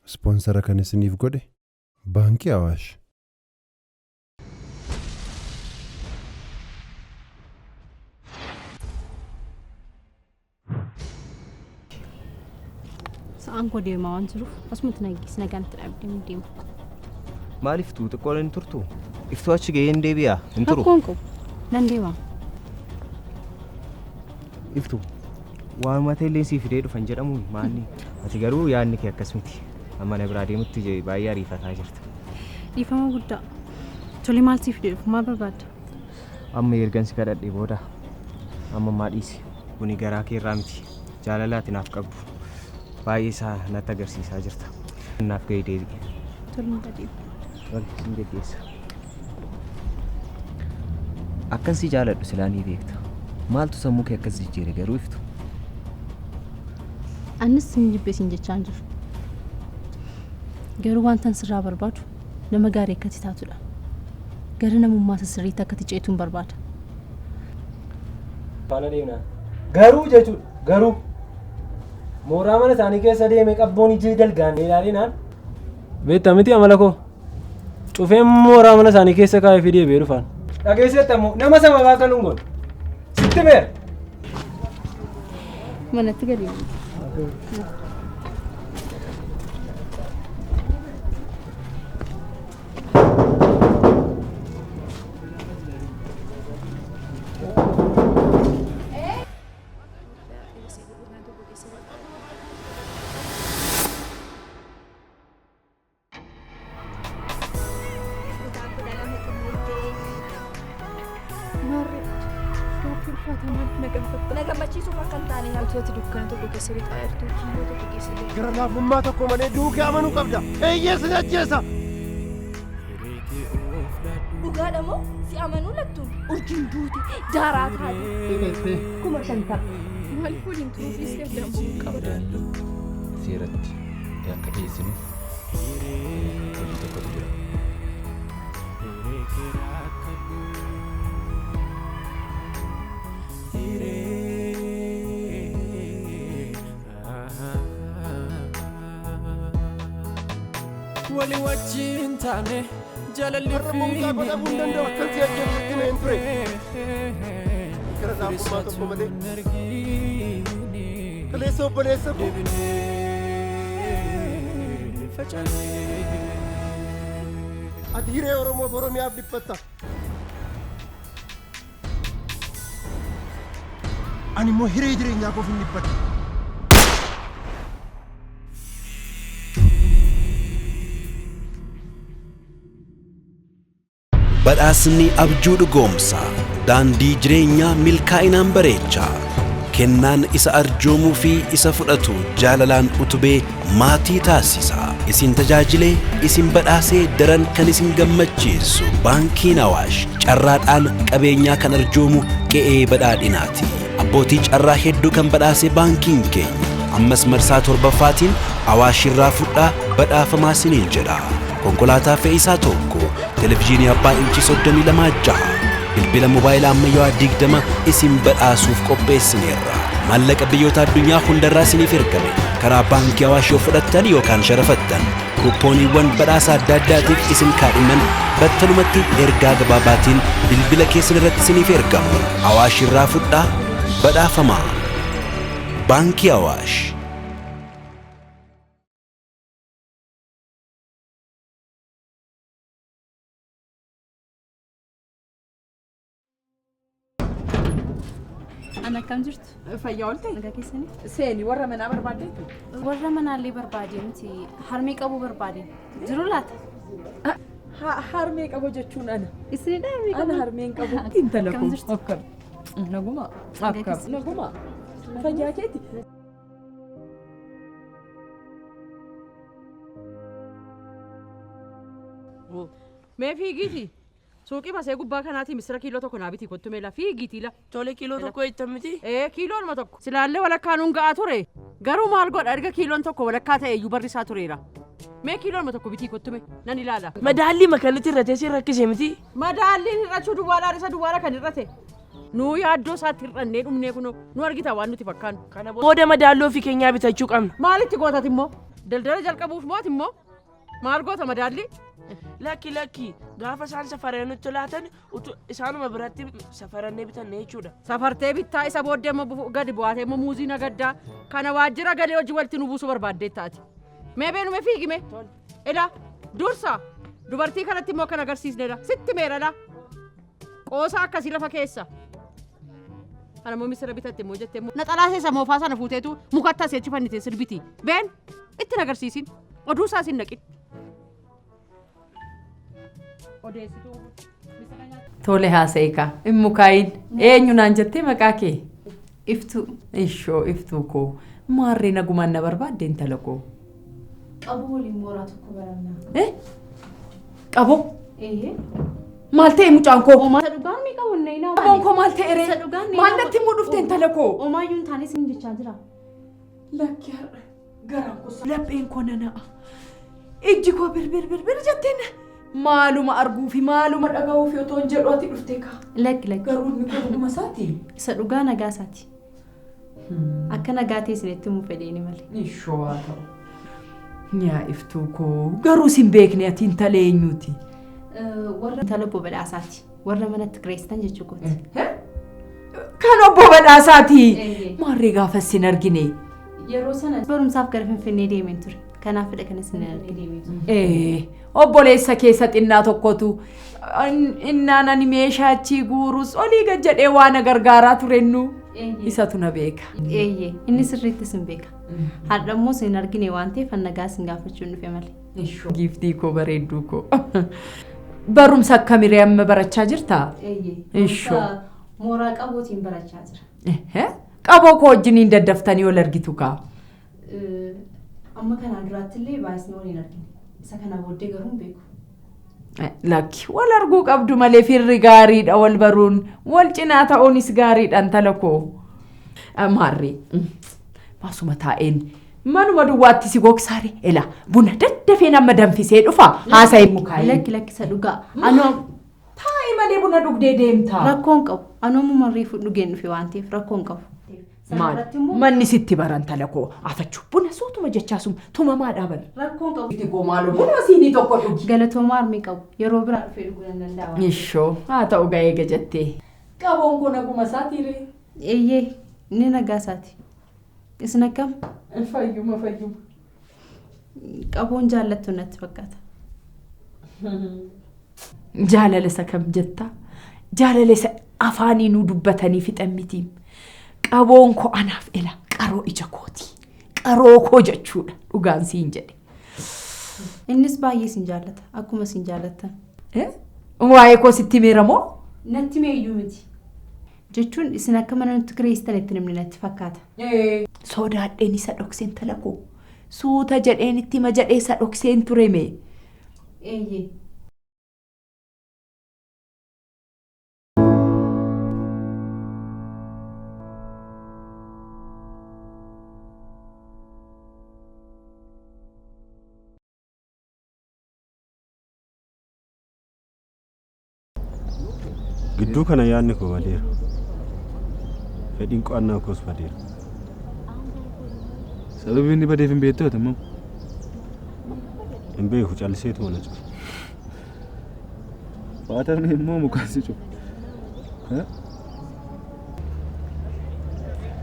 Ispoonsara kan isiniif godhe Baankii Awaash. Sa'aan koo deemaa waan jiruuf asumatti na geessi nagaan itti dhaabdee hin deemu. Maaliif tuu xiqqoo hin turtu? Iftuu achi ga'ee hin deebi'a. Hin turu. Rakkoon qabu. Nan deema. Iftuu waanuma ta'e illee sii fidee dhufan jedhamuun maalni? Ati garuu yaadni kee akkas miti. Amma na biraa deemutti baay'ee ariifataa jirta. Dhiifama guddaa. Tole maal siif fidee dhufu maal barbaadda? Amma ergan si kadhadhee booda amma ammaa dhiisi. Kuni garaa kee irraa miti. Jaalala ati naaf qabdu baay'ee isaa natti agarsiisaa jirta. Naaf ga'ee deebi'i. Tole nan deema. Tole sin geggeessa. Akkan si jaaladhu silaa ni beekta. Maaltu sammuu kee akkas jijjiire garuu iftu? Anis sin jibbee sin jechaa hin jiru. Garuu wantan sirraa barbaadu nama gaarii akkati taatudha. Gara namummaa isa sirriitti akkati ceetuun barbaada. Faana deemnaa. Garuu jechuudha garuu mooraa mana isaanii keessa deemee qabboon ijji dalgaan ilaalinaan beekta miti amala koo cufee mooraa mana isaanii keessa kaa'ee fi deebi'ee dhufaan. Dhageesseetta immoo nama sababaa kan hin goone sitti beera. Manatti gadi. Na gammachiisuuf akka hin taane utuu dukkana tokko keessa lixaa jirtu kiiloo tokko keessa lixaa. Gara laafummaa tokko malee duukee amanuu qabda. Eeyyee sin ajjeesa. Dhugaadha moo si amanuu lattu urjiin duute daaraa taate. 50,000. Maaliif waliin turuufis addaan ba'uu qabda? Seeratti akka dhiyeessinuuf hojii tokkotu jira. Wali wajjin taane jaalalli Har'a mukaa godhamuu hin danda'u akkan si ajjeesu sitti himee hin ture. Gara laafummaa tokko malee. Kaleessa obboleessa koo. Ati hiree Oromoof Oromiyaaf dhiphatta. Ani immoo hiree jireenyaa koof hin dhiphadhu. Badhaasni abjuu dhugoomsa. Daandii jireenyaa milkaa'inaan bareecha. Kennaan isa arjoomuu fi isa fudhatu jaalalaan utubee maatii taasisa. Isin tajaajilee isin badhaasee daran kan isin gammachiisu Baankiin Awaash carraadhaan qabeenyaa kan arjoomu qe'ee badhaadhinaati. Abbootii carraa hedduu kan badhaase baankiin keenya ammas marsaa torbaffaatiin Awaash irraa fudhaa badhaafamaa isiniin jedha. Konkolaataa fe'iisaa tokko, televizyiinii abbaa inchii 32 jaha, bilbila mobaayilaa ammayyaawaa 20 isin badhaasuuf qopheessineerra. Maallaqa biyyoota addunyaa hundarraa isiniif ergame karaa baankii Awaash yoo fudhattan yookaan sharafattan kuuppooniiwwan badhaasa adda addaatiif isin kaadhiman battalumatti ergaa gabaabaatiin bilbila keessan irratti isiniif ergamu. Awaash irraa fudhaa badhaafamaa. Baankii Awaash. Ana akkam jirtu? Fayyaa oolte? Nagaa keessanii? Seeni warra manaa barbaaddeetu? Warra manaallee barbaade miti harmee qabu barbaade. Jiru laata? Harmee qabu jechuun ana. Isinidha harmee qabu? Ana harmeen qabu. Intala Akkam kun jirtu? akkam. Naguma. Nagaa Akkam. keessa. Naguma. Fayyaa keeti? Mee fiigiiti. Suuqii masee gubbaa kanaatii misira kiiloo tokko naa bitii kottu meela fiigiiti la. Tole kiiloo tokko jettan miti? Ee kiiloonuma tokko. Silaallee walakkaa nuun ga'aa ture. Garuu maal godha erga kiiloon tokko walakkaa ta'e iyyuu barri isaa tureera. Mee kiiloonuma tokko bitii kottu mee nan ilaala. Madaallii makanatti irratee si rakkise miti? Madaalliin hir'achuu duwwaadhaan isa duwwaadha kan hir'ate. Nuu yaaddoo isaatti hir'annee dhumnee kunoo nu argita waan nuti fakkaannu. Kana booda madaalloo ofii keenyaa bitachuu qabna. Maalitti gootati immoo? Daldala jalqabuuf mooti immoo maal goota madaalli? Lakki lakki gaafa isaan safaree nutti laatan utuu isaanuma biratti safarannee bitanne jechuudha. Safartee bittaa isa booddee immoo gadi bu'aatee immoo muuzii nagaddaa kana waajjira galee hojii walitti nu buusuu barbaaddee taati. Mee beenume fiigime. Ila dursa dubartii kanatti immoo kan agarsiisnedha. Sitti meeradha. Qoosaa akkasii lafa keessa. Kana immoo misira bitatte immoo jettee immoo naxalaa seesa moofaa sana fuuteetu mukatti asii achi fannitee sirbiti. Been itti agarsiisin. Oduu isaas hin naqin. Odeessituu. Tole haasa'e kaa hin mukaayin eenyu naan jettee maqaa kee? Iftuu. Ishoo iftuu koo maarree nagumaan na barbaadde intala koo. Qaboo waliin mooraa tokko barannaa. Eh? Qaboo? Eeyyee. Maal ta'e mucaan koo? Isa dhugaan mi qabu inni naa. Qaboon koo maal ta'e ree? Isa dhugaan Maal natti himuu dhufte intala koo? Omaayyuu hin taane sin jechaa jira. Lakki har'a garaan koo lapheen koo nana'a. Ijji koo birbir birbir jetteen maaluma arguu fi maaluma dhaga'uu fi otoo hin jedhu ati dhuftee kaa. Lakki lakki. Garuu inni kun dhuguma isaati. Isa dhugaa nagaa isaati. Akka nagaa ta'e isinitti himuu fedheeni malee. Ishoo haa ta'u. Nyaa iftuu koo garuu sin beekne ati intala eenyuuti? Warra intala obbo Badhaasaati. Warra manatti kireessitan jechuu kooti. Kan obbo Badhaasaati. Maarree gaafa sin argine. Yeroo sana barumsaaf gara Finfinnee deemeen ture. Kanaafidha kan isin hin argine. Ee, obboleessa keessa xinnaa tokkotu innaan ani meeshaa achii guurus olii gad jedhee waa na gargaaraa turennu isatu na beeka. Eeyyee, inni sirriitti isin beeka. Har'a immoo isin hin argine waan ta'eef an nagaa isin gaafachuun dhufe malee. Giiftii koo bareedduu koo. Barumsa akkamiree amma barachaa jirtaa? Eeyyee. Ishoo. Mooraa qabootiin barachaa jira. Ehe, Qaboo koo wajjiniin daddaftanii wal argitu kaa. Amma kanaan duraatti illee baay'isnee wal hin argine. Isa kana booddee garuu hin beeku. Lakki wal arguu qabdu malee firri gaariidha wal baruun wal cinaa ta'uunis gaariidha intala koo. Maarree maasuma taa'een manuma duwwaatti si gogsaare ela buna daddafeen amma danfisee dhufa haasa'e mukaa'ee. Lakki lakki isa dhugaa. Anoo Taa'i malee buna dhugdee deemta. Rakkoo hin qabu. Anoo ammuma reefu dhugeen dhufe waan ta'eef rakkoo hin qabu. Maal manni sitti baran tala koo afachuu buna suutuma jechaa sun tumamaa dhaaban. Rakkoo hin qabu. Itti koo maaloo buna siinii tokko dhugi. Galatoomaa harmee qabu. Yeroo biraa dhufee dhuguu nan danda'a waan ta'eef. Ishoo haa ta'u ga'ee gajattee. Qaboon koo naguma isaatii ree? Eeyyee inni nagaa isaati. Isin akkam? Fayyuma fayyuma. Qaboon jaallattu natti fakkaata. Jaalala isa kam jettaa? Jaalala isa afaaniinuu dubbatanii fixan mitiim. Qaboon koo anaaf ila qaroo ija kooti. Qaroo koo jechuudha dhugaan siin jedhe. Innis baay'ee isin jaallata. Akkuma isin jaallattan. Waa'ee koo sitti himeera moo? Natti hime iyyuu miti. Jechuun isin akka mana nutti kireessitan itti hin himne natti fakkaata. Sodaadheen isa dhokse intala koo. Suuta jedheen itti hima jedhee isa dhokseen ture mee. Eeyyee. Gidduu kana yaadni koo badeera. Fedhiin qo'annaa koos badeera. Sababii inni badeef hin beektu ati immoo. Hin beeku calliseetuma na cufe. Faatarni immoo mukaan si cufe.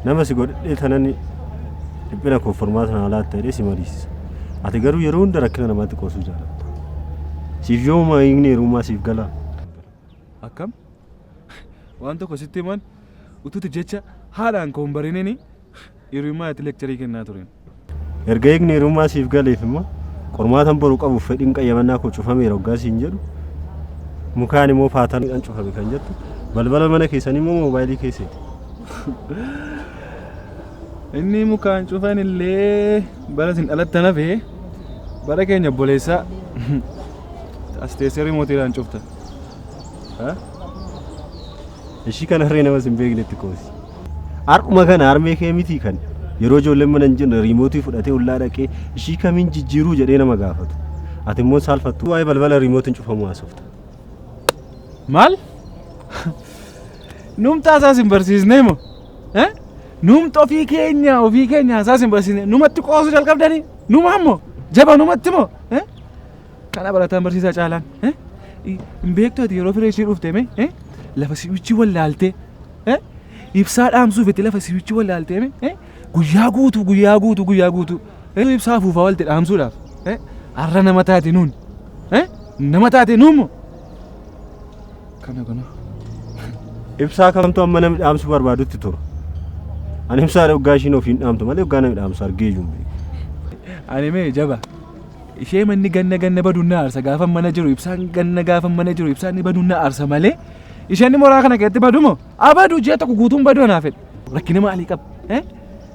Nama si godhadhee tanan dhiphina koof furmaata naa laatta jedhee si mariisisa. Ati garuu yeroo hunda rakkina namaatti qoosuu jaalatta. Siif yoomuma hiikni heerummaa siif galaa? Akkam? Waan tokko sitti himan ututi jecha haadhaan koo hin barinini hiriyummaa itti lekcharii kennaa tureen. Erga hiikni hiriyummaa siif galeef immoo qormaatan boru qabuuf fedhiin qayyabannaa koo cufameera hoggaa siin jedhu mukaan immoo paataniidhaan cufame kan jettu balbala mana keessanii immoo moobaayilii keesseeti. Inni mukaan cufan illee bara isin dhalattan hafe bara keenya obboleessaa as teessee riimootiidhaan cufta. Ishii kana harree nama sin beeknetti qoosi. Har'uma kana harmee kee mitii kan yeroo ijoolleen mana hin jirre riimootii fudhatee ollaa dhaqee ishii kamiin jijjiiruu jedhee nama gaafatu. Ati immoo hin saalfattu waa'ee balbala riimootiin cufamuu haasofta. Maal? Numti haasaas hin barsiisnee moo? Numti ofii keenya ofii keenya haasaas hin barsiisne numatti qoosuu jalqabdanii? Numa ammoo jaba numatti moo? Kana barataan barsiisaa caalaan. Hin beektu ati yeroo fireeshii dhufte mee? Lafa siwichii wallaaltee. Ibsaa dhaamsuuf itti lafa siwichii wallaaltee mee? Guyyaa guutuu guyyaa guutuu guyyaa guutuu. Ibsaa afuufaa walte dhaamsuudhaaf. Har'a nama taate nuun. Nama taate nuun moo? Kana kana. Ibsaa kamtu amma namni dhaamsuu barbaadutti tura. Ani ibsaa hoggaa ishiin ofiin dhaamtu malee hoggaa namni dhaamsu argee iyyuu hin beeku. Ani mee jaba. Ishee manni ganna ganna baduun na aarsa gaafa mana jiru ibsaan ganna gaafa mana jiru ibsaan ni baduun na aarsa malee isheen mooraa kana keessatti badu moo abadu ji'a tokko guutuun badu anaaf fedhe rakkina maalii qaba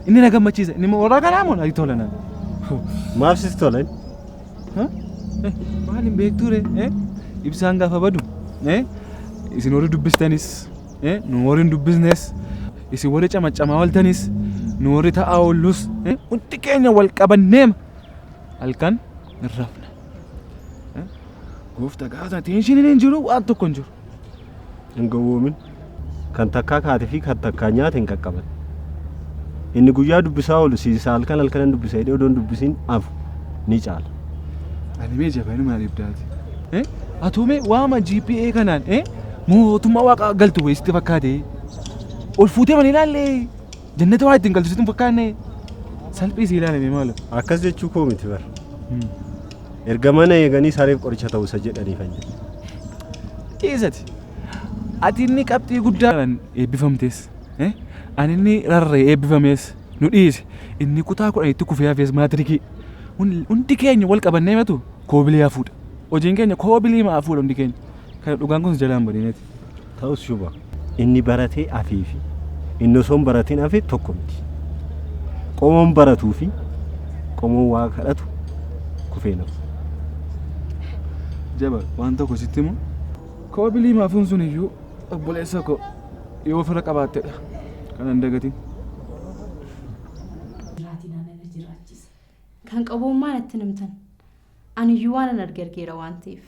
inni na gammachiisa inni mooraa kanaa moo natti tola naan. Maaf sitti tola inni? Maal hin beektuu ree ibsaan gaafa badu isin warri dubbistanis nu warri hin dubbisnes isin warri camacamaa ooltanis nu warri ta'aa oollus hundi keenya wal qabanneema halkan hin rafna. Gooftaa gaafa sana teenshiniin hin jiru waan tokko hin jiru. Hin gowwoomin. Kan takkaa kaate fi kan takkaa nyaate hin qaqqaban. Inni guyyaa dubbisaa oolu siisa halkan halkanan dubbisa jedhee odoo hin dubbisiin hafu ni caala. Ani mee jabanuma dhibdaati. Atuu mee waama GPA kanaan mootummaa waaqa galtu wayii sitti fakkaate. Ol fuutee mana ilaalle jannata waa ittiin galtu sitti hin fakkaanne. Salphii si ilaale mee maalo. Akkas jechuu koo miti bar. Erga mana eeganii sareef qoricha ta'u isa jedhaniif an jedhe. Dhiisati. Ati inni qabxii guddaadhaan eebbifamtes. Ani inni rarra'ee eebbifames nu dhiise. Inni kutaa kudhanitti kufee hafes maatirikii. Hundi keenya wal qabannee matu koobilii hafuudha. Hojiin keenya koobilii ma hafuudha hundi keenya. Kana dhugaan kun jalaan badiinati. Ta'us shuba inni baratee hafee fi inni osoo hin baratiin hafe tokko miti. Qomoon baratuu fi qomoon waaqa kadhatu kufee nafu. Jaba waan tokko sitti himu. Koobilii maafuun sun iyyuu obboleessa koo yoo fira qabaattedha. Kana hin dagatin. Kan qabummaa natti himtan. Ani iyyuu waan an arge argeera waan ta'eef.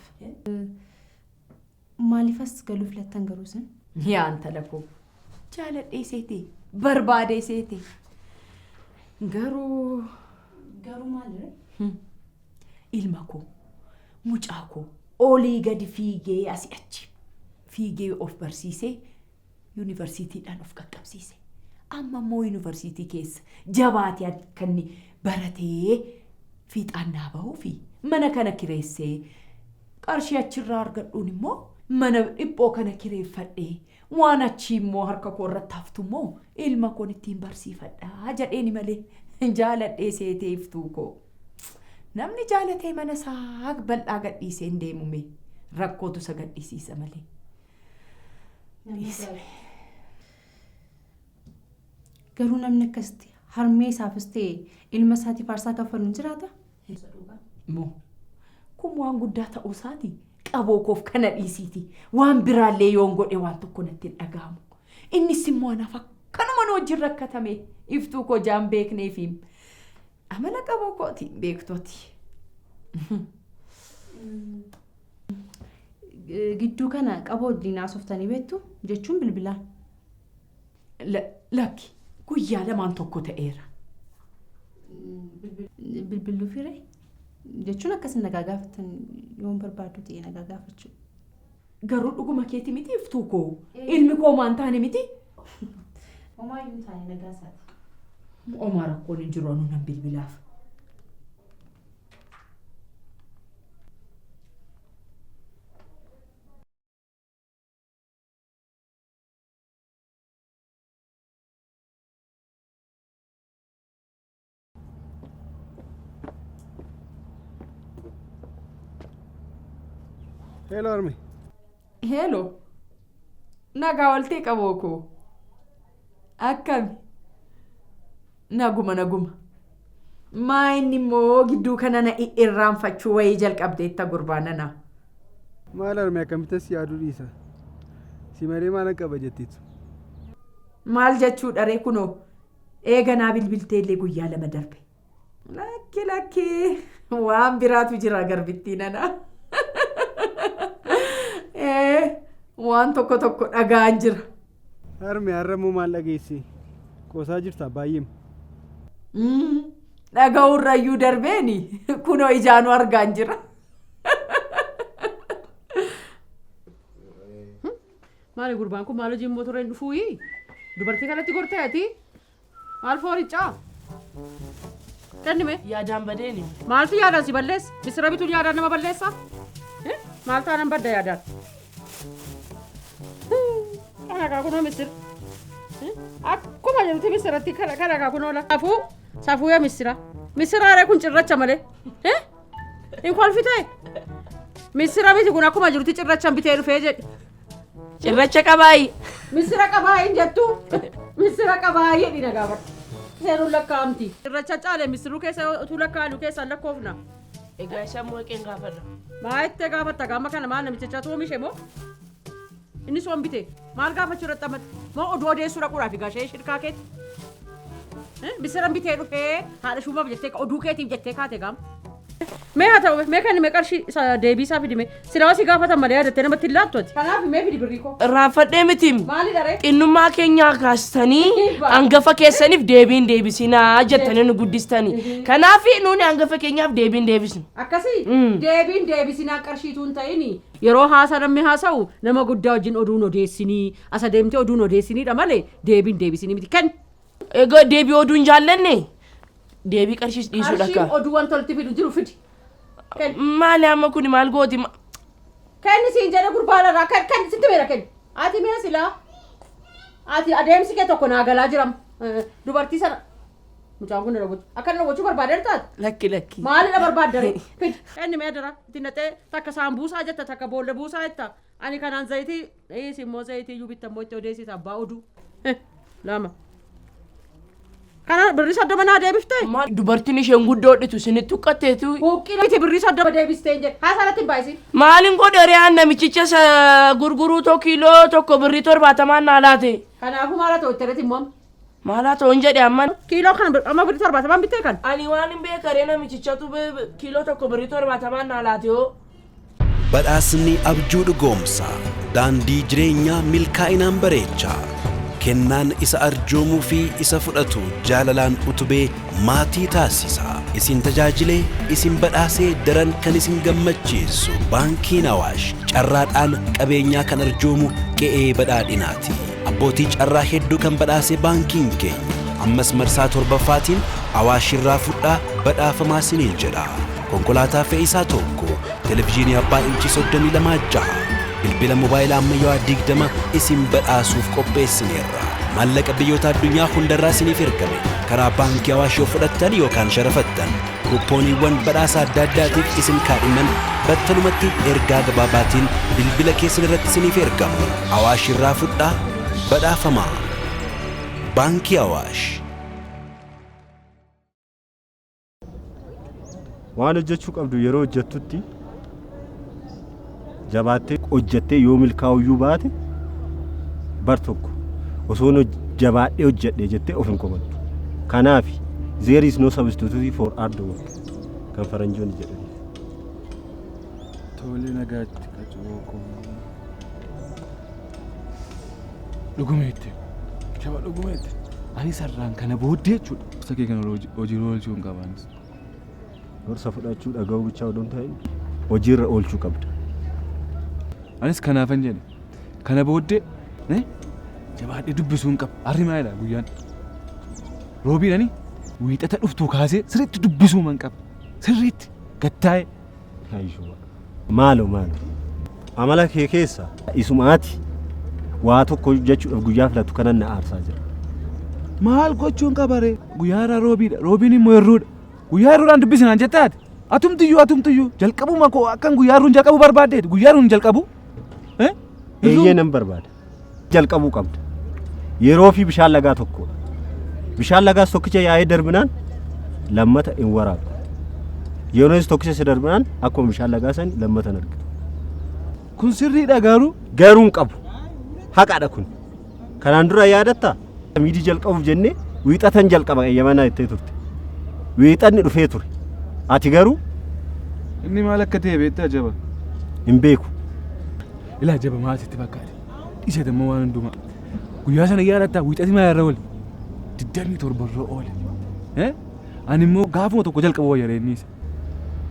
Maaliif as galuu filattan garuu isin? Yaa intala koo jaaladhee seete barbaadee seete garuu Garuu maali? Ilma koo mucaa koo olii gadi fiigee asii achi fiigee of barsiisee yuunivarsiitiidhaan of qaqqabsiise. Amma immoo yuunivarsiitii keessa jabaatee akka inni baratee fiixaan naa bahuu fi mana kana kireessee qarshii achirraa argadhuun immoo mana dhiphoo kana kireeffadhee waan achii immoo harka koo irratti haftu immoo ilma koon ittiin barsiifadhaa jedheeni malee jaaladhee seetee iftuu koo. Namni jaalatee mana isaa bal'aa gadhiisee hin deemume rakkootu isa gadhiisiisa malee. Garuu namni akkasitti harmee isaafis ta'e ilma isaatiif aarsaa kaffalu hin jiraata? Moo kun waan guddaa ta'uu isaati qaboo koof kana dhiisiiti waan biraallee yoon godhe waan tokko natti hin dhaga'amu. Innis immoo anaaf akkanuma nu wajjin rakkatame iftuu koo jaan beekneefi amala qaboo kooti beektooti. Gidduu kana qaboo wajjin haasoftanii beektu jechuun bilbilaan. Lakki guyyaa lamaan tokko ta'eera. Bilbiluu firee jechuun akkas nagaa gaafatan yoon barbaadu ta'e nagaa gaafachuu. Garuu dhuguma keeti miti iftuu koo ilmi koo maan taane miti. Homaayyuu hin taane nagaa isaati. Omaa rakkoon hin jiru anuu nan bilbilaaf. Hello Arme. Hello. Nagaa oltee qaboo koo. Akkami? Naguma naguma. Maa inni immoo gidduu kana na irraanfachuu wayii jalqabdeetta gurbaa nana. Maal Arme akkamitti si yaaduu dhiisa? Si malee maalan qaba jettiitu? Maal jechuu dharee kunoo eeganaa bilbiltee illee guyyaa lama darbe. Lakki lakki waan biraatu jira garbittii nana. Waan tokko tokko dhagaan jira. Harme har'a immoo maal dhageessi? Qoosaa jirta baay'eema. Dhaga'uurrayyuu darbeeni kunoo ijaanuu argaan jira. Maali gurbaan kun maal hojiin motora hin dhufuuyi? Dubartii kanatti gortee ati? Maal fooricaa? Kennime. Yaadaan badeeni. Maaltu yaadaan si balleessa? Misira bituun yaadaan nama balleessa? Maal taanaan badda yaadaan? Kana kaa kunoo misir. Akkuma jedhutti misiratti kana kaa kunoo la. Safuu safuu yaa misira. Misiraaree kun cirracha malee. Hin kolfitee? Misira miti kun akkuma jirutti cirrachaan bitee dhufee jedhe. Cirracha qabaayi. Misira qabaayi hin jettu. Misira qabaayi jedhi na gaafadhu. Seeruun lakkaa'amti. Cirracha caale misiruu keessa utuu lakkaa'anu keessaan lakkoofna. Egaa isa mooqeen gaafadha. Maa itti gaafatta gaama kana maal namicha oomishe moo? Inni soon bite maal gaafachuu irratti ammatti? Moo oduu odeessuu dhaquudhaaf egaa ishee shirkaa keetti? Misira bitee dhufee haadha shuumaaf jettee oduu keetiif jettee kaate gaama. Mee haa ta'u mee kan mee qarshii isa deebii isaa fidi mee silaa si gaafatan malee yaadattee namatti hin laattu ati. Kanaaf mee fidi birrii koo. Irraanfadhee miti. Maali dharee? Xinnummaa keenyaa kaastanii hangafa keessaniif deebiin deebisinaa jettanii nu guddistanii. Kanaaf nuuni hangafa keenyaaf deebiin deebisnu. Akkasii deebiin deebisinaa qarshiituu hin ta'ini. Yeroo haasaa namni haasa'u nama guddaa wajjin oduun odeessinii asa deemtee oduun odeessiniidha malee deebiin deebisinii miti kenni. Egaa deebii oduu hin jaallanne deebii qarshiis dhiisuudha Qarshiin akka. oduu wanta walitti fidu jiru fidi. Maali amma kuni maal gooti? Kenni siin jedhe gurbaan irraa kenni sitti beera kenni. Ati mee silaa ati adeemsi kee tokko naa galaa jiram. Dubartii sana mucaan kun na dhowwachuu akka na dhowwachuu barbaadeera taate. Lakki lakki. Maalidha barbaaddare? Fidi. Kenni mee dara itti naqxee takka saambuusaa jetta takka boolla buusaa jetta. Ani kanaan zayitii dhiisi immoo zayitii iyyuu bitta immoo itti odeessita abbaa oduu. Lama. Kana birrii 30 naa deebiftee? Maal dubartiin isheen guddoo hodhitu isinitti huqqatteetu. Huqqina miti birrii 30 deebistee hin jedhe. Haasaa irratti hin baay'isin. Maalin godhe riyaan namichicha isa gurguruu tokko kiiloo tokko birrii 70n naa laate. Kanaafuu maal haa ta'u itti irratti immoo? Maal haa ta'u hin jedhe amma. Kiiloo kana amma birrii 70n bittee kan? Ani waan hin beekaree namichichatu kiiloo tokko birrii 70n naa laate hoo. Badhaasni abjuu dhugoomsa. Daandii jireenyaa milkaa'inaan bareecha. Kennaan isa arjoomuu fi isa fudhatu jaalalaan utubee maatii taasisa. Isin tajaajilee isin badhaasee daran kan isin gammachiisu Baankiin Awaash carraadhaan qabeenyaa kan arjoomu qe'ee badhaadhinaati. Abbootii carraa hedduu kan badhaase baankiin keenya ammas marsaa 7ffaatiin Awaash irraa fudhaa badhaafamaa isiniin jedha. Konkolaataa fe'iisaa tokko, televizyiinii abbaa inchii 32 6, bilbila mobaayilaa ammayyaa 20 isin badhaasuuf qopheessineerra. Maallaqa biyyoota addunyaa hundarraa isiniif ergame karaa baankii Awaash yoo fudhattan yookaan sharafattan kuuppooniiwwan badhaasa adda addaatiif isin kaadhiman battalumatti ergaa gabaabaatiin bilbila keessan irratti isiniif ergamu. Awaash irraa fudhaa badhaafamaa. Baankii Awaash. Waan hojjechuu qabdu yeroo hojjettutti jabaattee hojjettee yoo milkaa'uyyuu baate bar tokko osoon jabaadhee hojjedhe jettee of hin komattu. Kanaaf there is no substitute for hard work kan faranjoonni jedhaniif. Tole nagaatti qacoo koo. Dhuguma jette. Shaba dhuguma jette. Ani sarraan kana booddee jechuudha. Gorsa kee kana hojiirra oolchuu hin qabaanis. Gorsa fudhachuu dhaga'uu bichaa odoo hin ta'in hojiirra oolchuu qabda. Anis kanaafan jedhe. Kana booddee jabaadhee dubbisuu hin qaba. Harri maalidha guyyaan? Roobiidhani wiixata dhuftuu kaasee sirriitti dubbisuu man qaba. Sirriitti gattaa'ee. Ayishuma. Maalo maalo. Amala kee keessa isumaati waa tokko hojjechuudhaaf guyyaa filatu kanan na aarsaa jira. Maal gochuun qaba ree? Guyyaa har'aa roobiidha. Roobiin immoo hirruudha. Guyyaa hirruudhaan dubbisinaan jettaati. Atumtiyyuu atumtiyyuu jalqabuma koo akkan guyyaa hirruun jalqabu barbaaddeeti. Guyyaa hirruun jalqabu. Eeyyee nan barbaada. Jalqabuu qabda. Yeroo fi bishaan lagaa tokkodha. Bishaan lagaas tokkicha yaa'ee darbinaan lammata hin waraabu. Yeroonis tokkicha si darbinaan akkuma bishaan lagaa san lammata hin argitu. Kun sirriidha garuu. Garuu hin qabu. Haqaadha kun. Kanaan dura yaadattaa? Miidii jalqabuuf jennee wiixatan jalqaba eeyyamanaa jettee turte. Wiixanni dhufee ture. Ati garuu Inni maal akka ta'e beektaa jaba? Hin beeku. Ilaa jaba maal sitti fakkaate? Dhiisate immoo waan hundumaa. Guyyaa sana yaadattaa wiixati maal irra oole? 27 irra oole. Ani immoo gaafuma tokko jalqabu wayya innis.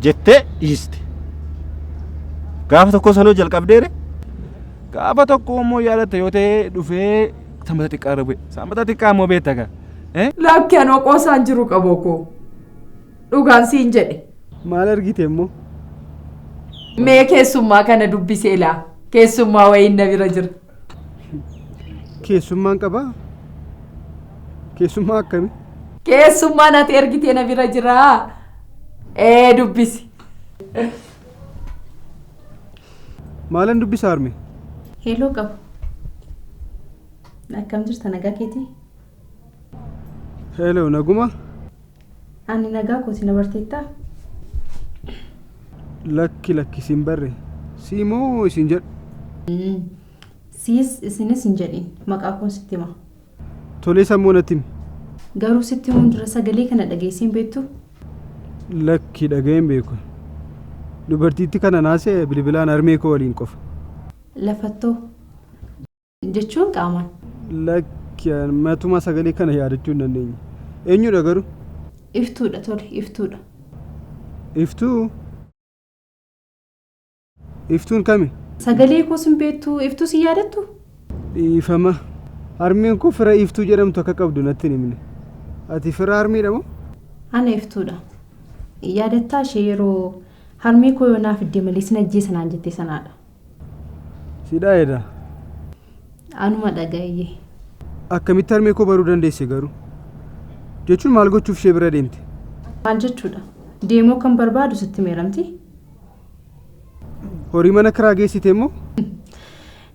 Jettee dhiiste. Gaafa tokko sanoo jalqabdeere? Gaafa tokko immoo yaadatta yoo ta'e dhufee sanbata xiqqaa irra bu'e. Sanbata xiqqaa immoo beekta gaa. Lakki anoo qoosaan jiru qaboo koo. Dhugaan siin jedhe. Maal argite immoo? Mee keessummaa kana dubbisee laa. Keessummaa wayiin na bira jira. Keessummaan qabaa? Keessummaa akkamii? Keessummaan ati ergitee na bira jiraa. Ee dubbisi. Maalan dubbisa harme? Hello qabu. Akkam jirta nagaa keetii? Hello naguma? Ani nagaa kooti na barteettaa? Lakki lakki siin barre. Sii moo isin jedhu? Siis isinis hin jedhin maqaa koon sitti hima. Tolee sammuu natti himi. Garuu sitti himuun dura sagalee kana dhageessee hin beektu? Lakki dhaga'een beeku. Dubartiitti kana naasee bilbilaan harmee koo waliin qofa. Lafattoo jechuun qaamaan. Lakki matuma sagalee kana yaadachuu hin dandeenye. Eenyudha garuu? Iftuudha tole iftuudha. Iftuu? Iftuun kami? Sagalee koos hin beektu iftuu si yaadattu? Dhiifama. Harmeen koo fira iftuu jedhamtu akka qabdu natti hin himne. Ati fira harmeedha moo? Ana iftuudha. Yaadattaa ishee yeroo harmee koo yoo naaf fidde malee sin ajjeesa naan jette sanaadha. Sidhaa edha. Anuma dhaga'iyyee. Akkamitti harmee koo baruu dandeesse garuu? Jechuun maal gochuuf ishee bira deemte? Maal jechuudha? Deemuu kan barbaadu sitti meeramti? Horii mana kiraa geessite immoo?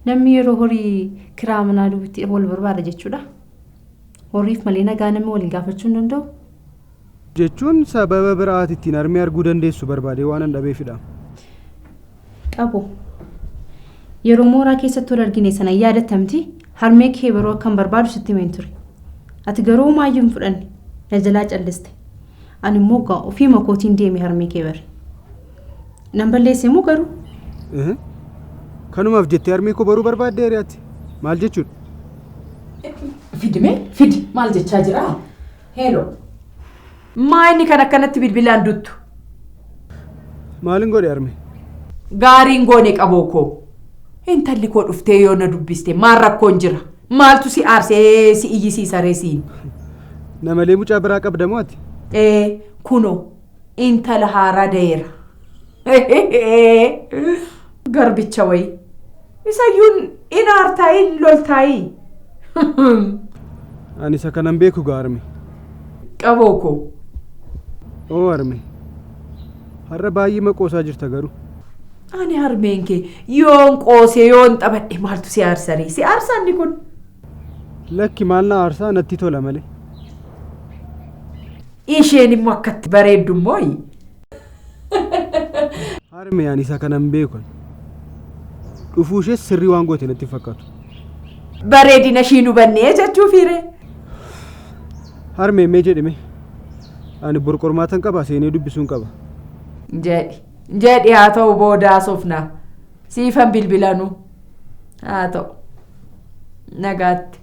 Namni yeroo horii kiraa manaa duwwitti wal barbaada jechuudha. Horiif malee nagaa namni waliin gaafachuu hin danda'u. Jechuun sababa biraa ati ittiin harmee arguu dandeessu barbaadee waan an dhabeefidha. Qabu. Yeroo mooraa keessatti wal argine sana yaadattamti harmee kee baruu akkan barbaadu sitti himeen ture. Ati garuu maayyuu hin fudhanne na jalaa calliste. Ani immoo gaa ofiima kootiin deeme harmee kee bare. Nan balleesse moo garuu? Kanumaaf jettee harmee koo baruu barbaaddee hiriyaatti? Maal jechuudha? Fidi mee fidi maal jechaa jira? Hello. Maa inni kan akkanatti bilbilaan duttu? Maalin godhe harme? Gaariin goone qaboo koo. Intalli koo dhuftee yoo na dubbiste maal rakkoon jira? Maaltu si aarsee si iyyisiisa ree siin? Namalee mucaa biraa qabda moo ati? Ee kunoo intala haaraa da'eera. Garbicha wayii. Isayyuun in aartaayii in loltaayii. Ani isa kanan beeku gaa harme. Qaboo koo. Oo harme. Har'a baay'ee maqoosaa jirta garuu. Ani harmeen kee yoon qoosee yoon taphadhe maaltu si aarsaree? Si aarsaa inni kun? Lakki maal na aarsaa natti tola malee. Isheen immoo akkatti bareeddu immoo. Harme ani isa kanan beeku. Dhufuu ishees sirrii waan goote natti hin fakkaatu. Bareedina ishii nu bannee jechuu fiire. Harme mee jedhime. Ani bor qormaatan qaba seenee dubbisuun qaba. Jedhi jedhi haa ta'u booda haasofna. Siifan bilbilanu haa ta'u. Nagaatti.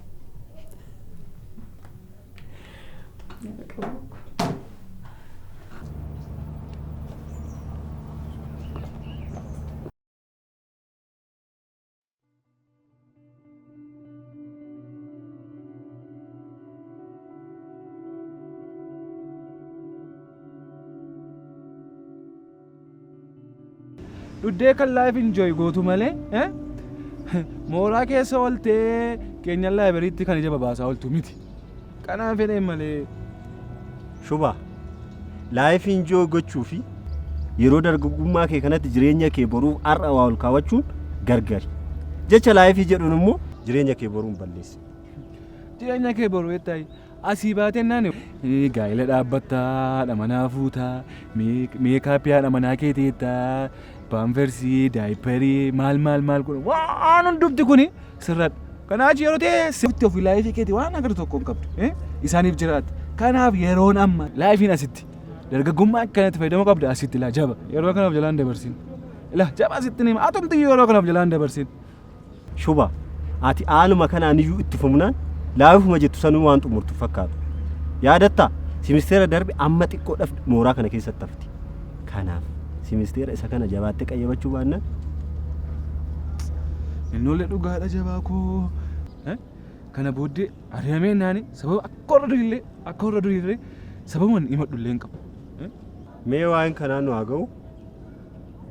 Dhuddee kan life enjoy gootu malee mooraa keessa ooltee keenyan laayibiriitti kan ija babaasaa ooltu miti. Kanaan fedheen malee. Shubaa, life enjoy gochuu fi yeroo dargaggummaa kee kanatti jireenya kee boruuf har'a waa ol kaawwachuun gargari. Jecha life jedhuun immoo jireenya kee boruun balleessa. Jireenya kee boruu jettaa asii baatee naan gaa'ela dhaabbattaa, haadha manaa fuutaa, makeup haadha manaa kee teettaa, Pampers, diaper, maal maal maal kun waan hundumti kuni sirradha. Kanaaf yeroo ta'e sitti ofii life keetii waan agartu tokko hin qabdu. Isaaniif jiraatta. Kanaaf yeroon amma lifeiin asitti dargaggummaa akkanatti fayyadamuu qabda asitti laa jaba. Yeroo kanaaf jalaan dabarsin. Laa jaba asitti nima atumti yeroo kanaaf jalaan dabarsin. Shuba, ati haaluma kanaan iyyuu itti fufnaan lifeuma jettu sanuu waan xumurtu fakkaatu. Yaadattaa? Simisteera darbe amma xiqqoodhaaf mooraa kana keessatti hafti. Kanaaf simisteera isa kana jabaattee qayyabachuu baannaan Innollee dhugaadha jabaa koo. Kana booddee ari'amee naani sababa akka warra duriillee akka warra duriillee sababa himadhu illee hin qabu. Mee waa'een kanaa nu haa ga'u.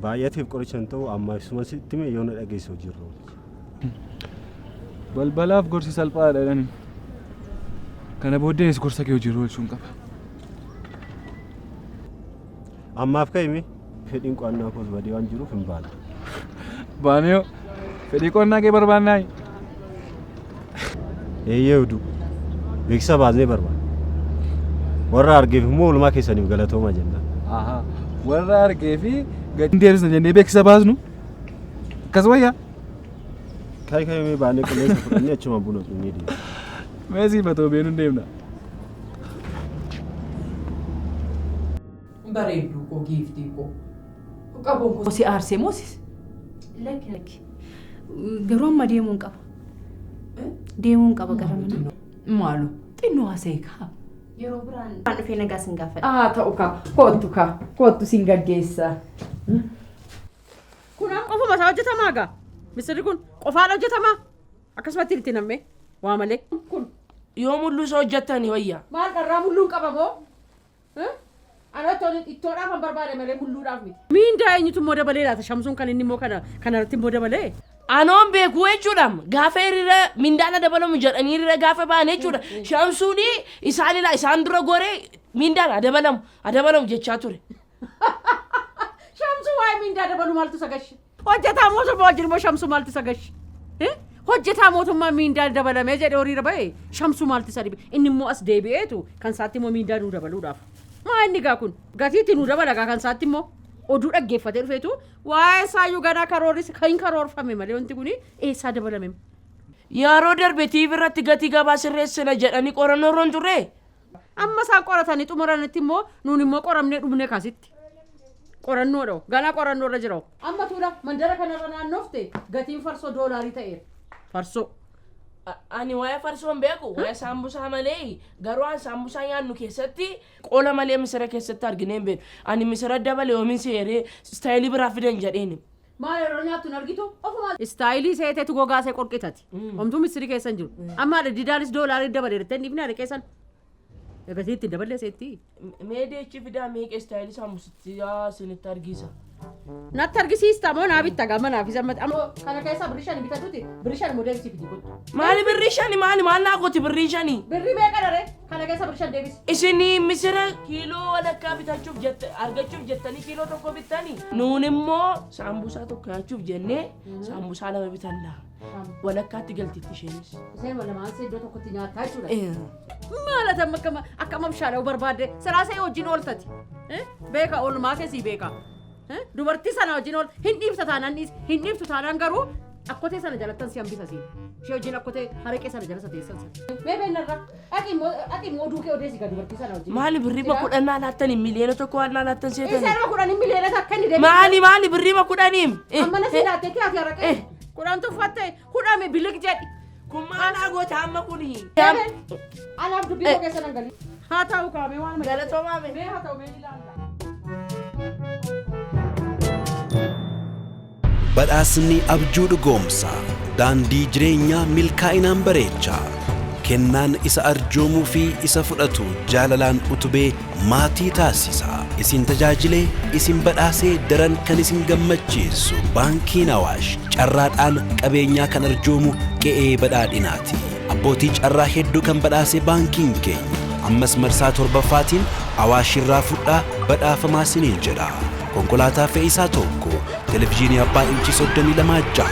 Baay'ateef qoricha hin ta'u amma isuma sitti hime yoo na dhageesse hojiirra oolchi. Balbalaaf gorsi salphaadha jedhani. Kana booddeenis gorsa kee hojiirra oolchuun qaba. Ammaaf ka'ime fedhiin qo'annaa koos badee waan jiruuf hin baana. Baanee fedhii qo'annaa kee barbaannaayi. Eeyyee oduu beeksisa baasnee barbaanna. Warra argeef immoo oolmaa keessaniif galatooma jenna. Warra argee fi gadi deebisna jennee beeksisa baasnu akkas wayyaa. Kai kai mee baanee qilleensa fudhannee achuma buna dhugnee deemna. Mee siifatoo beenuun deemna. Bareedduu koo giiftii koo. Qaboon koo si aarsee moo sis? Lakki lakki. Garuu amma deemuun qaba. Deemuun qaba gara mana. Maalu xinnoo haasa'e kaa. Yeroo biraan waan dhufee nagaa sin gaafadha. Haa ta'u kaa kottu kaa kottu sin gaggeessa. Kun qofuma isaa hojjetamaa gaa? Misirri kun qofaadha hojjetamaa? Akkasumatti itti nammee waa malee. Kun Yoo mulluu isa hojjettani wayya. Maal dharraa mulluun qaba moo? Ana ittoodhaaf kan barbaade malee mulluudhaaf miti. Miindaa eenyutu immoo dabalee laata? Shamsuun kan inni immoo kana kanarratti immoo dabalee? Anoon beeku jechuudha. Gaafa hiriira mindaana dabalamu jedhanii hiriira gaafa ba'an jechuudha. Shamsuun isaan ilaa isaan dura goree mindaan adabalamu adabalamu jechaa ture. Shamsuu waa'ee mindaa dabalu maaltu isa gashi? Hojjetaa mootummaa wajjin immoo Shamsuu maaltu isa gashi? Hojjetaa mootummaa mindaa dabalamee jedhee horiira ba'e Shamsuu maaltu isa dhibe? Inni immoo as deebi'eetu kan isaatti immoo mindaa nuu dabaluudhaaf. Maa inni gaa kun gatiitti nuu dabala gaa kan isaatti immoo oduu dhaggeeffatee dhufeetu waa'ee isaayyuu ganaa karoorris kan hin karoorfame malee wanti kuni eessaa dabalame? Yeroo darbe TV irratti gatii gabaa sirreessina jedhanii qorannoo irra hin turre. Amma isaan qoratanii xumuranitti immoo nuun immoo qoramnee dhumne kasitti. Qorannoodha ganaa qorannoo irra jira. Amma tuula mandara kanarra naannofte gatiin farsoo doolaarii ta'eera. Farsoo. Ani waa'ee farsoo hin beeku, waa'ee saambusaa malee garuu an saambusaa nyaannu keessatti qola malee misira keessatti arginee hin beeknu. Ani misira dabale yoomiin seeree istaayilii biraa fidan jedheeni. Maal yeroo nyaattu hin argitu ofuma istaayilii seeteetu gogaa see qorqitati. Homtuu misiri keessa hin jiru. Amma haadha didaanis doolaarii dabale jettee hin dhiifne haadha keessan. Gatii ittiin daballee seetti. Mee deechi fidaa meeqa istaayilii saambusitti isinitti argisa. Natti argisiista moo naa bitta gaa manaaf isa amma kana keessaa birrii shani bitadhuti birrii shani immoo deebisii fidi kottu. Maali birrii shani maali maal naa gooti birrii shani? Birrii meeqa dharee kana keessaa birrii shan deebisi. Isinii misira kiiloo walakkaa bitachuuf jette argachuuf jettanii kiiloo tokko bittanii. Nuun immoo saambusaa tokko nyaachuuf jennee saambusaa lama bitanna. Walakkaatti galtitti isheenis. Isheen lamaan iddoo tokkotti nyaattaa jechuudha. Maal ati amma akkama akkama bishaan barbaadde siraa see wajjin ooltati. Beeka oolmaa keessii beeka. Dubartii sana wajjin ool hin dhiibsa taanaan dhiis hin dhiibsu taanaan garuu akkotee sana jalattan si hambisa siin. Ishee wajjin akkotee haraqee sana jala teessan sana. Mee beennarra ati immoo oduu kee odeessi gaa dubartii sana wajjin. Maali birrii ma kudhan naa laattanii miliyoona tokko waan naa laattan seetanii? Isaan ma kudhanii miliyoona takka inni deebiin. Maali maali birrii ma kudhaniim? Amma na si laattee ati haraqee. Kudhan tuffatte hudhame bilik jedhi. Kun maal haa goota amma kuni? Anaaf dubbii koo keessa nan galii. Haa ta'u kaamee waan Galatoomaa mee. Mee haa ta'u mee ilaalla. Badhaasni abjuu dhugoomsa. Daandii jireenyaa milkaa'inaan bareecha. Kennaan isa arjoomuu fi isa fudhatu jaalalaan utubee maatii taasisa. Isin tajaajilee isin badhaasee daran kan isin gammachiisu Baankiin Awaash carraadhaan qabeenyaa kan arjoomu qe'ee badhaadhinaati. Abbootii carraa hedduu kan badhaase baankiin keenya ammas marsaa torbaffaatiin Awaash irraa fudhaa badhaafamaa isiniin jedha. Konkolaataa fe'iisaa tokko, televizyiinii abbaa inchii 32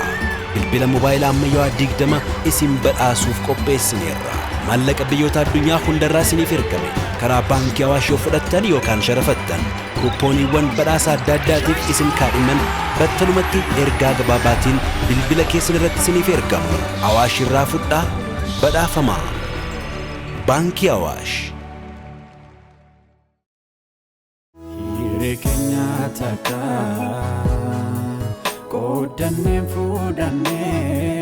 bilbila mobaayilaa ammayyaa 20 isin badhaasuuf qopheessineerra. Maallaqa biyyoota addunyaa hundarraa isiniif ergame karaa baankii Awaash yoo fudhattan yookaan sharafattan kuppooniiwwan badhaasa adda addaatiif isin kaadhiman battalumatti ergaa gabaabaatiin bilbila keessan irratti isiniif ergamu. Awaash irraa fudhaa badhaafamaa. Baankii Awaash. Hiree keenya takka qooddanneen fuudhannee.